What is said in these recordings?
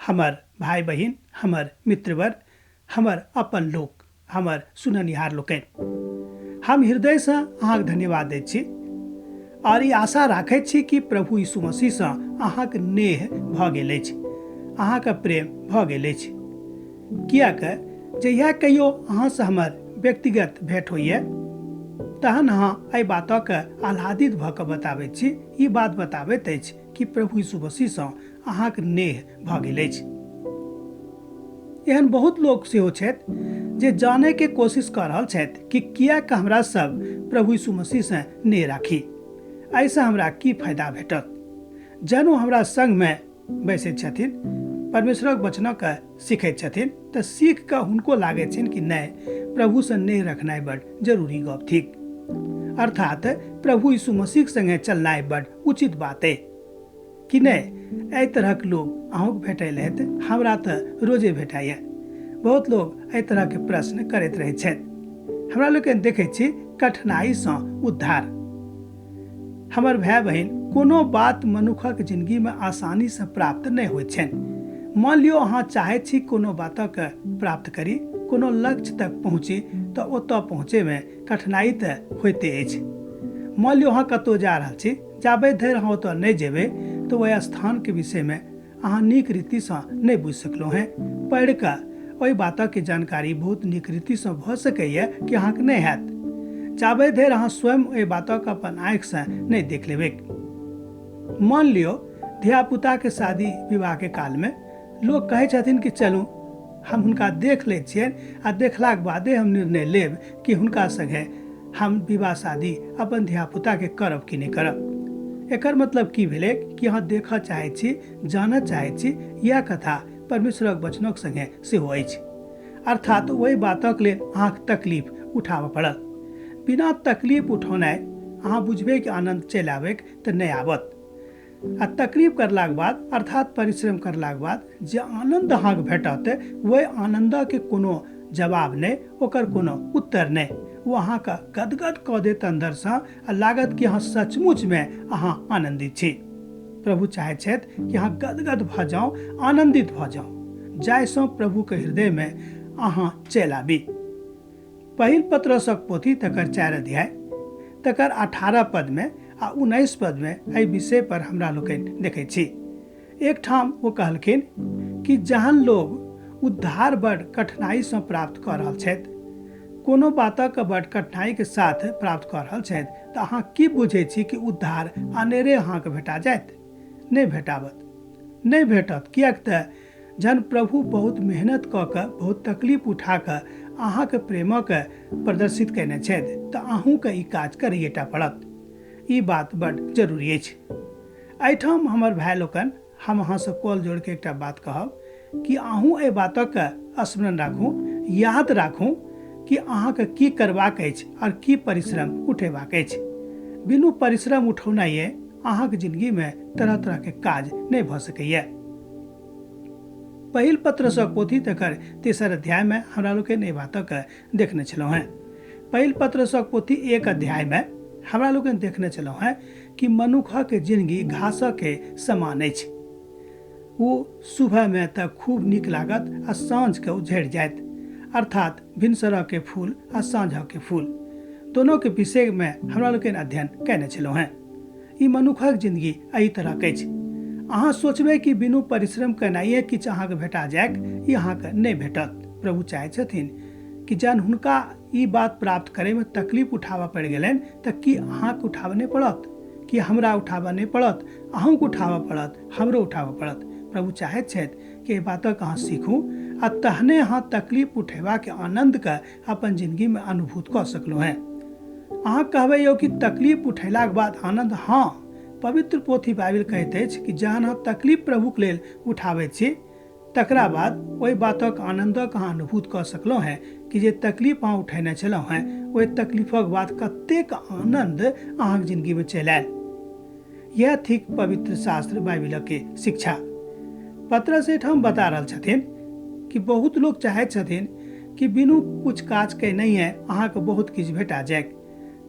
हमर भाय बहिन, हमर मित्रवर, हमर अपन लोक, हमर सुननिहार लोकनि, हम हृदयसँ अहाँके धन्यवाद दैत छी आओर ई आशा राखैत छी कि प्रभु यीशु मसीहसँ अहाँके नेह भऽ गेल अछि, अहाँके प्रेम भऽ गेल अछि। किएक जहिया कहियो अहाँसँ हमर व्यक्तिगत भेंट होइए तहन अहाँ एहि बातके आह्लादित भऽ कऽ बताबैत छी। ई बात बताबैत अछि कि प्रभु यीशु मसीहसँ अहाँके नेह भऽ गेल अछि। एहन बहुत लोक सेहो छथि जे जानैके कोशिश कऽ रहल छथि कि किएक हमरा सब प्रभु यीशु मसीहसँ नेह राखी, एहिसँ हमरा की फायदा भेटत। जहन ओ हमरा संगमे बैसैत छथिन, परमेश्वरक वचनके सीखैत छथिन, तऽ सीख कऽ हुनको लागैत छनि कि नहि, प्रभुसँ नेह रखनाइ बड जरूरी गप थिक, अर्थात प्रभु यीशु मसीहक संगे चलनाइ बड उचित बात अइ कि नहि। एहि तरहक लोक अहूँके भेटल हेत, हमरा तऽ रोजे भेटाइए। बहुत लोक एहि तरहके प्रश्न करैत रहैत छथि। हमरा लोकनि देखैत छी कठिनाइसँ उद्धार। हमर भाय बहिन, कोनो बात मनुखक जिंदगीमे आसानीसँ प्राप्त नहि होइत छनि। मान लियौ अहाँ चाहैत छी कोनो बातक प्राप्त करी, कोनो लक्ष्य तक पहुँची, तऽ ओतऽ पहुँचैमे कठिनाइ तऽ होइते अछि। मान लियौ अहाँ कतहु जा रहल छी, जाबे धरि अहाँ ओतऽ नहि जेबै तऽ ओहि स्थानके विषयमे अहाँ नीक रीतिसँ नहि बुझि सकलहुँ हेँ। पढ़ि कऽ ओहि बातक जानकारी बहुत नीक रीतिसँ भऽ सकैए कि अहाँके नहि हैत, जाबे धरि अहाँ स्वयं ओहि बातक अपन आँखिसँ नहि देख लेबै। मान लियौ धियापुताके शादी विवाहके कालमे लोक कहै छथिन कि चलू हम हुनका देख लै छियनि आ देखलाके बादे हम निर्णय लेब कि हुनका संगे हम विवाह शादी अपन धियापुताके करब कि नहि करब। एकर मतलब की भेलै कि अहाँ देखऽ चाहै छी, जानऽ चाहै छी। इएह कथा परमेश्वरक वचनक संगे सेहो अछि। अर्थात ओहि बातक लेल अहाँके तकलीफ उठाबऽ पड़त। बिना तकलीफ उठौनाइ अहाँ बुझबै कि आनन्द चलि आबैक तऽ नहि आबत। आ तकलीफ करलाके बाद अर्थात परिश्रम करलाके बाद जे आनन्द अहाँके भेटत ओहि आनन्दके कोनो जवाब नहि, ओकर कोनो उत्तर नहि। ओ अहाँके गदगद कऽ देत अन्दरसँ आ लागत कि अहाँ सचमुचमे अहाँ आनन्दित छी। प्रभु चाहैत छथि कि अहाँ गदगद भऽ जाउ, आनन्दित भऽ जाउ, जाहिसँ प्रभुके हृदयमे अहाँ चलि आबी। पहिल पत्रसक पोथी तकर 4 अध्याय तकर 18 पदमे आ 19 पदमे एहि विषय पर हमरा लोकनि देखैत छी। एकठाम ओ कहलखिन कि जहन लोग उद्धार बड़ कठिनाइसँ प्राप्त कऽ रहल छथि, कोनो बातक बड़ कठिनाइके साथ प्राप्त कऽ रहल छथि, तऽ अहाँ की बुझै छी कि उद्धार अनेरे अहाँके भेटा जायत? नहि भेटाबत, नहि भेटत। किएक तऽ जहन प्रभु बहुत मेहनत कऽ कऽ, बहुत तकलीफ उठा कऽ अहाँके प्रेमक प्रदर्शित कयने छथि, तऽ अहूँके ई काज करैएटा पड़त। ई बात बड जरूरी अछि। एहिठाम हमर भाय लोकनि, हम अहाँसँ कॉल जोड़िके एकटा बात कहब कि अहूँ एहि बातक स्मरण राखू, याद राखू कि अहाँके की करबाक अछि आओर की परिश्रम उठेबाक अछि। बिनु परिश्रम उठौनाइए अहाँके जिंदगीमे तरह तरहके काज नहि भऽ सकैए। पहिल पत्रसँ पोथी तकर 3 अध्यायमे हमरा लोकनि एहि बातक देखने छलहुँ हेँ। पहिल पत्रसँ पोथी 1 अध्यायमे हमरा लोकनि देखने छलहुँ हेँ कि मनुखक जिंदगी घासके समान अछि। ओ सुबहमे तऽ खूब नीक लागत आ साँझके ओ झड़ि जायत। अर्थात भिनसरके फूल आ साँझके फूल दोनोके विषयमे हमरा लोकनि अध्ययन कयने छलहुँ हेँ। ई मनुखक जिंदगी एहि तरहक अछि। अहाँ सोचबै कि बिनु परिश्रम केनाइए किछु अहाँके भेटा जायक, ई अहाँके नहि भेटत। प्रभु चाहै छथिन कि जहन हुनका ई बात प्राप्त करैमे तकलीफ उठाबऽ पड़ि गेलनि तऽ की अहाँके उठाबऽ नहि पड़त? की हमरा उठाबऽ नहि पड़त? अहूँके उठाबऽ पड़त, हमरो उठाबऽ पड़त। प्रभु चाहैत छथि कि एहि बातक अहाँ सीखू आ तहने अहाँ तकलीफ उठेबाके आनन्दके अपन जिंदगीमे अनुभूत कऽ सकलहुँ हेँ। अहाँ कहबै यौ कि तकलीफ उठेलाके बाद आनन्द? हाँ, पवित्र पोथी बाइबिल कहैत अछि कि जहन अहाँ तकलीफ प्रभुके लेल उठाबैत छी तकरा बाद ओहि बातक आनन्दक अहाँ अनुभूत कऽ सकलहुँ हेँ कि जे तकलीफ अहाँ उठेने छलहुँ हेँ ओहि तकलीफक बाद कतेक आनन्द अहाँके जिंदगीमे चलि आयल। यह थिक पवित्र शास्त्र बाइबिलके शिक्षा। पतरस एहिठाम बता रहल छथिन कि बहुत लोक चाहैत छथिन कि बिनु कुछ काज केनहिए अहाँके बहुत किछु भेटा जाय,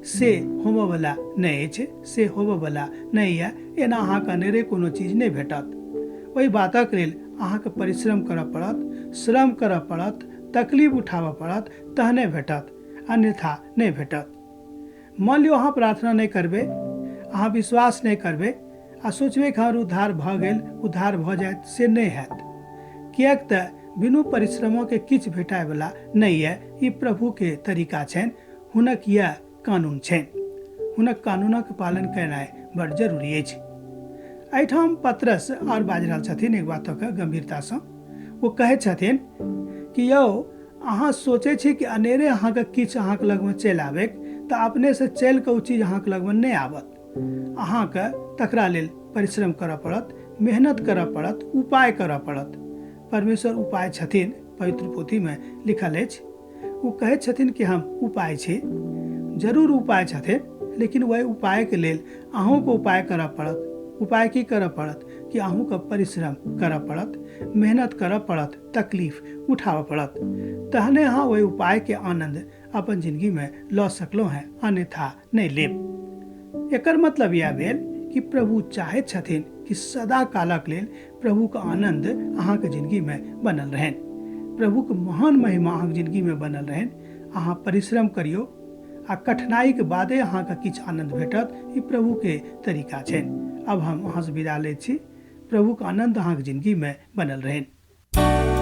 से होबऽवला नहि अछि, से होबऽवला नहि यऽ। एना अहाँके अनेरे कोनो चीज नहि भेटत। ओहि बातक लेल अहाँके परिश्रम करऽ पड़त, श्रम करऽ पड़त, तकलीफ उठाबऽ पड़त, तहने भेटत, अन्यथा नहि भेटत। मान लियौ अहाँ प्रार्थना नहि करबै, अहाँ विश्वास नहि करबै आ सोचबै कि हमर उद्धार भऽ गेल, उद्धार भऽ जायत, से नहि हैत। किएक तऽ बिनु परिश्रमके किछु भेटायवला नहि यऽ। ई प्रभुके तरीका छनि, हुनक इएह कानून छनि। हुनक कानूनक पालन केनाइ बड़ जरूरी अछि। एहिठाम पतरस आओर बाजि रहल छथिन एक बातके गम्भीरतासँ। ओ कहै छथिन कि यौ, अहाँ सोचै छी कि अनेरे अहाँके किछु अहाँके लगमे चलि आबैक, तऽ अपनेसँ चलि कऽ ओ चीज अहाँके लगमे नहि आबत। अहाँके तकरा लेल परिश्रम करऽ पड़त, मेहनत करऽ पड़त, उपाय करऽ पड़त। परमेश्वर उपाय छथिन, पवित्र पोथीमे लिखल अछि। ओ कहै छथिन कि हम उपाय छी। जरूर उपाय छथिन, लेकिन ओहि उपायके लेल अहूँके उपाय करऽ पड़त। उपाय की करऽ पड़त? कि अहूँके परिश्रम करऽ पड़त, मेहनत करऽ पड़त, तकलीफ उठाबऽ पड़त, तहने अहाँ ओहि उपायके आनन्द अपन जिन्दगीमे लऽ सकलहुँ हेँ, अन्यथा नहि लेब। एकर मतलब इएह भेल कि प्रभु चाहैत छथिन कि सदा कालक लेल प्रभुके आनन्द अहाँके जिन्दगीमे बनल रहनि, प्रभुके महान महिमा अहाँके जिन्दगीमे बनल रहनि। अहाँ परिश्रम करियौ आ कठिनाइके बादे अहाँके किछु आनन्द भेटत। ई प्रभुके तरीका छनि। अब हम अहाँसँ विदा लैत छी। प्रभुके आनन्द अहाँके जिन्दगीमे बनल रहनि।